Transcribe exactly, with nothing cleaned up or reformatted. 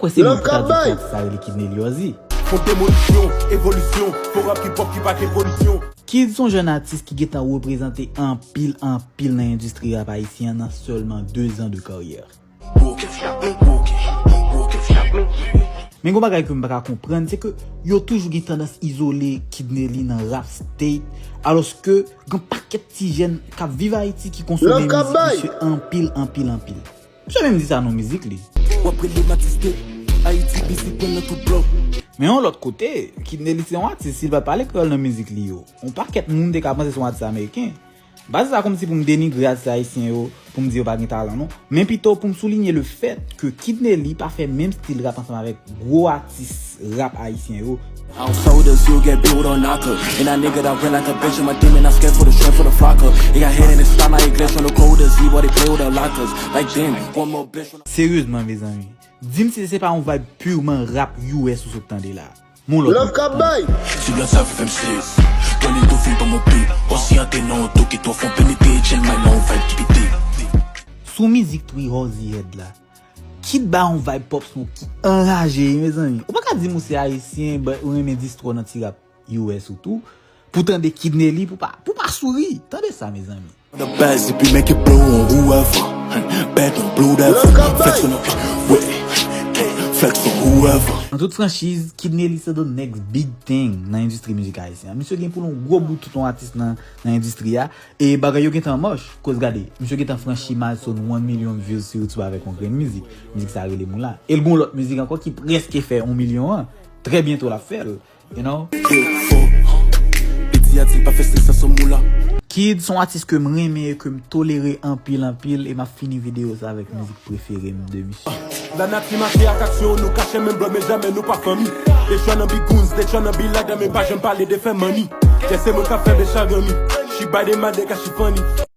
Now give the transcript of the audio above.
Kwè se mwen pou ta di w ki atis sa rele Kid Nelly Ozzy. Fon demolisyon, evolisyon, fon rap hip hop ki pa gen polisyon. Kid se yon jèn atis ki gentan reprezante anpil, anpil nan endistri rap ayisyen an nan sèlman de zan de karyè. Men yon bagay ke m pa ka konprann, se ke yo toujou gen tandans izole Kid Nelly nan rap state, alòske gen pakèt ti jèn k ap viv Ayiti ki konsome mizik misye anpil, anpil, anpil. Misye menm di sa nan mizik li. W ap rele m atis de Ayiti, mizik mwen nan tout blòk. Men yon lòt kote, Kid Nelly se yon atis, si l pa t pale kreyòl nan mizik li yo, yon pakèt moun te ka panse se yon atis ameriken. M pa di sa kòmsi pou m denigre atis ayisyen yo, pou m di yo pa gen talan non, men pito pou m soulinye le fèt ke Kid Nelly pa fè menm stil rap ansanm avèk gwo atis rap ayisyen yo. Householders, you get built on knocker. And I nigga that ran like a bitch, and my demon, I scared for the strength for the flocker. He got hit in his stomach, he glitch on the coders, he what he play with the lockers. Like, damn, one more bitch. Seryezman, mezanmi, di m si se pa yon vibe purman rap U S ou sot tande la. Mon lòt. Love ka bay. Si lòt sa fè m sezi. Twenty-two feet pa mon pye. Osi ante nan oto ki twò fon penetre, tchèl may nan yon vibe ki pete. Sou mizik Three Halsey Head la, Kid ba yon vibe pop smoke ki anraje, mezanmi. Ou pa ka di m ou se ayisyen, but ou renmen diss twò nan ti rap U S ou tou. Pou tande Kid Nelly, pou pa, pou pa souri. Tande sa, mezanmi. The best, if you make it blow on whoever. Bad on blue devil. Flex on the way. Flex on whoever. An tout franchiz, Kid Nelly se the next big thing nan endistri mizik ayisyen an. Misye gen pou l yon gwo bout tout yon atis nan, nan endistri a. E bagay yo gentan mòch. Koz gade, misye gentan franchi milestone one million views sou YouTube avèk yon grenn mizik. Mizik sa rele Moula. E l gen yon lòt mizik ankò ki prèske fè yon milyon an. Trè byento l ap fè l. You know? Piti atis pa fè stil sa sou Moula. Kid se yon atis ke m renmen e ke m tolere anpil, anpil, e m ap fini videyo sa avèk mizik prefere m de misye. Lanati mache ak aksyon, nou kache menm blòd, men jamè nou pa fanmi. Dechwa nan big guns, dechwa nan biladan, men pa janm pale de fè money. Kè se mwen k ap fè Becha granmi. She buy the mad, they got she funny.